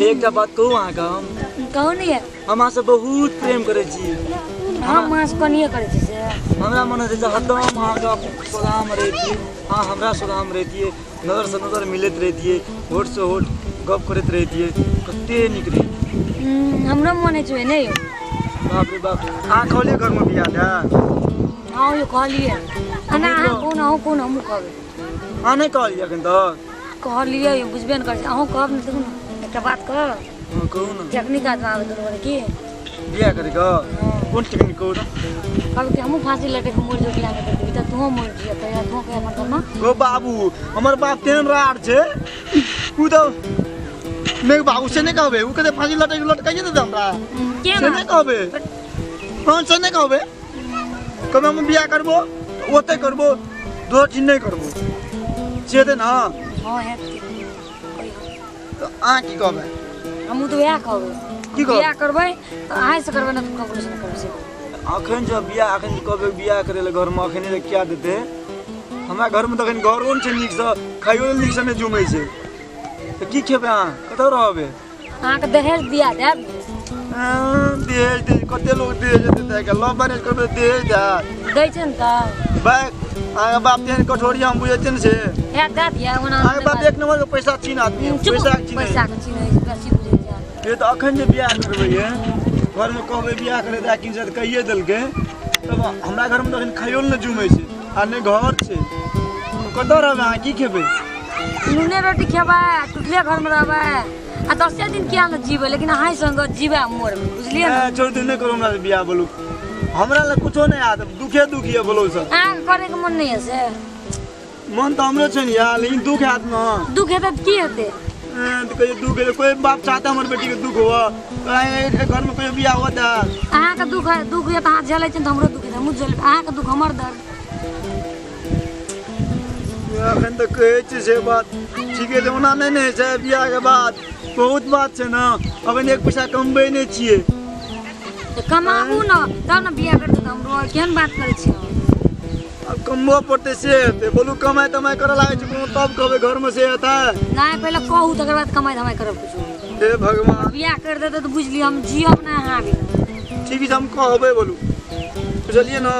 एकटा बात कहू अहाँके हम? कहू ने। हम अहाँसँ बहुत प्रेम करै छी। हम मास कनिए करै छी से। हमरा मन होइ छै हरदम अहाँके सोझामे रहितियै, अहाँ हमरा सोझामे रहितियै, नजरसँ नजर मिलैत रहितियै, होठसँ होठ गप करैत रहितियै, कते नीक रहितियै। हमरो मन होइ छै ने यौ। बाप रे बाप, अहाँ कहलियै घरमे बियाह लए? हँ यौ कहलियै। एना अहाँ कोन, अहूँ कोन, हमहूँ कहबै। अहाँ नहि कहलियै एखन तक? कहलियै यौ, बुझबे नहि करै छै। अहूँ कहब ने तखन ने। एकटा बात कहब? हँ कहू ने। टेक्निक आजमाबै दुनू गोटे की? बियाह करैके? हँ। कोन टेक्निक कहू ने? कहबै कि हमहूँ फाँसी लटकि कऽ मरि जेबै बियाह नहि करबै तऽ तूहो मरि जइहे, तहिया तूहो कहिया अपन घरमे। गो बाबू, हमर बाप तेहन राड़ छै, उ तऽ नहि बाबू से नहि कहबै, उ कहतै फाँसी लटकि लटकाइए देतै हमरा। के से नहि कहबै। हँ से नहि कहबै, कहबै हम बियाह करबो ओतै करबो, दोसर चीज नहि करबो, से हेतै ने? हँ हेतै। तऽ अहाँ की कहबै? हमहूँ तऽ वएह कहबै। की कहबै? बियाह करबै तऽ अहींसँ करबै, नहि तऽ ककरोसँ नहि करबै से। अखन जब बियाह, अखन कहबै बियाह करै लए घरमे अखन जे क्या देतै? हमरा घरमे तऽ अखन घरो नहि छै नीकसँ, खाइयो लए नीकसँ नहि जुमै छै, तऽ की खेबै अहाँ, कतऽ रहबै? अहाँके दहेज दिया देब। दहेज दे, कते लोग दहेज देतै आइ काल्हि? लव मैरेज करबै दहेज देत? दै छै ने तऽ। बैग अहाँके बाप तेहन कठोरिया हम बुझै छियै ने से। हे दए दिअ ओना। अहाँके बाप एक नम्बर के पैसा छीन आदमी है, चुप। पैसा के छीन। पैसा के चिन्है छै, बेसी बुझै छै। ये तऽ अखन जे बियाह करबै ये, घरमे कहबै बियाह करै तऽ किन से कहिए देलकै, तब हमरा घरमे तऽ अखन खाइयो लए नहि जुमै छै आ नहि घर छै, कतऽ रहबै अहाँ, की खेबै? नूने रोटी खेबै, टुटले घरमे रहबै आ दसे दिन किया ने जीबै, लेकिन अहाँ संग जीबै आ मरबै, बुझलियै ने? ए, छोड़ दू, नहि करू हमरा से बियाह। बोलू हमरा लए कुछो नहि आयत, दुखे दुख यऽ। बोलू सर। अहाँके करैके मन नहि यऽ से? मन तऽ हमरो छै ने यार, लेकिन दुख हैत ने। दुख हेतै तऽ की हेतै? ए, तऽ कहियो दुख हेतै? कोइ बाप चाहता हमर बेटीके दुख हुअ? घरमे कहियो बियाह हुअ तऽ अहाँके दुख दुख यऽ तऽ अहाँ झेलै छियै तऽ हमरो दुख हेतै, हमहूँ झेलबै अहाँके दुख, हमर दर्द। अखन तऽ कहै छी से बात ठीके छै, ओना नहि ने होइ छै। बियाहके बाद बहुत बात छै ने, अखन एक पैसा कमबै नहि छियै। तऽ कमाबू ने तब ने बियाह करतै तऽ हमरो। केहन बात करै छियै? आब कमबऽ पड़तै से हेतै। बोलू कमाइ तमाइ करऽ लागै छै कोनो तब कहबै घरमे से हेतै? नहि, पहिले कहू तकर बाद कमाइ धमाइ करब किछो। हे भगवान, बियाह करि देतै तऽ बुझि लिअ हम जियब नहि अहाँ बिना। ठीक छै, हम कहबै। बोलू बुझलियै ने?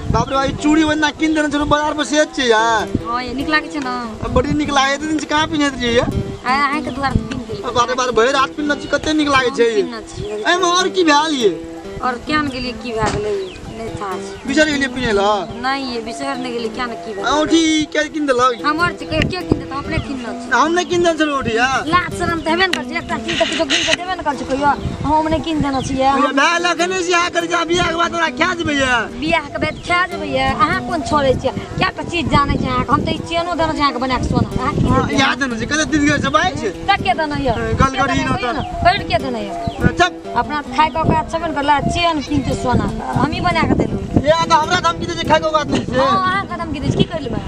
बाप रे बाप, ई चूड़ी ओहिना कीन देने छलहुँ बाजार पर से छै यार। हँ ये नीक लागै छै ने? बड़ी नीक लागै छै। दिन से कहाँ पिन्हैत रहियै? आइ अहाँके दुआर पर पिन्ह गेलियै। बारे बार भरि रात पिन्हने छी, कते नीक लागै छै। पिन्हने छियै। एहिमे आओर की भेल ये? आओर केहन गेलियै, की भए गेलै नहि था छै। बिसरि गेलियै पिन्है लए? नहि ये, बिसरि नहि गेलियै, किया ने की भए गेलै। औंठी के कीन देलक? हमर छै, के कीन देतै? हम अपने किनने छी। हम नहि कीन देने छलहुँ औंठी यार। लाज शरम तऽ हेबे ने करै छै, एकटा चीज तऽ किछो कीन कऽ देबे ने करै छै कहियो। हम नहि कीन देने छियै? भए लखने से यहाँ करै छै, बियाह के बाद तोरा खा जेबै ये। बियाह के बाद खा जेबै ये? अहाँ कोन छोड़ै छियै? क्या टा चीज जानै छै अहाँके। हम तऽ ई चेनो देने छी अहाँके बना कऽ सोना, अहाँ की देलियै? याद देने छै, कते दिन गेल छै बाइक छै। तऽ के देने यऽ? गलगड़ी न तऽ। कहियो ने के देने यऽ? चप। अपना खाय के औकात छेबे ने करला, चेन कीनते सोना हमही बना कऽ देलहुँ। ये तऽ हमरा धमकी दै छै खाय के औकात नहि छै। हँ, अहाँके धमकी दै छै, की करि लेबै?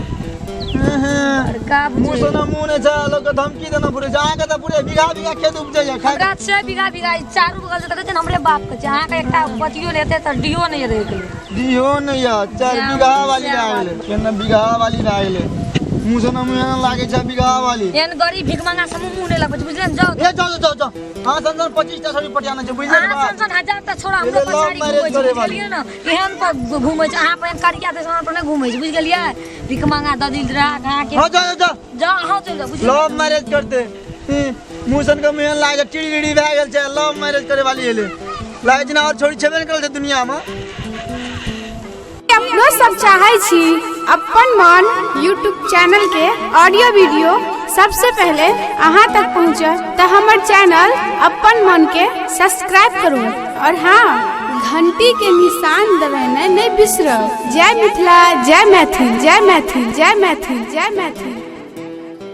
बड़का मुँह सोना मुँह नहि छै, लोक के धमकी देना पूरे छै। अहाँके तऽ पूरे बीघा बीघा खेत उपजैया खाय। हमरा छै बीघा बीघा, ई चारू बगल से देखै छियै ने, हमरे बाप के छै। अहाँके एकटा पतियो नहि हेतै तऽ डियो नहि रहै के लेल। दियो नहि यऽ, 4 बीघा वाली भए गेलै। केना बीघा वाली भए गेलै? मुँह सोना मुँह एना लागै छै बीघा वाली। एहन गरीब भिखमंगा से मुँह नहि लगबै छै, बुझलियै ने? जाउ। ए जाउ जाउ जाउ, हाँ सन सन 25 टा छोरी पटियाना छै, बुझलियै ने अहाँ बात? सन सन हजार टा छोड़ा हमरो एले लव पछाड़ी मैरेज घूमै छै, करे वाली। बुझलियै ने? एहन पर घूमै छै, अहाँ पर एहन करिया देश पर नहि घूमै छै, बुझि गेलियै? भिखमंगा ददिल राख अहाँके। हाँ जाउ जाउ। जाउ, अहाँ चलि जाउ, बुझलियै? लव मैरेज करते, मुँह सन के मुँह लागै छै टिड़ी टिड़ी भए गेल छै। लव मैरेज करे वाली एले, लागै छै ने आओर छोरी छेबे नहि करल छै दुनियामे। अपनो सब चाहै छी अपन मन यूट्यूब चैनल के ऑडियो वीडियो सबसे पहले अहाँ तक पहुँचत तऽ हमर चैनल अपन मन के सब्सक्राइब करू और हाँ, घंटी के निशान दबेनाइ नहि बिसरब। जय मिथिला, जय मैथिल, जय मैथिल, जय मैथिल, जय मैथिल।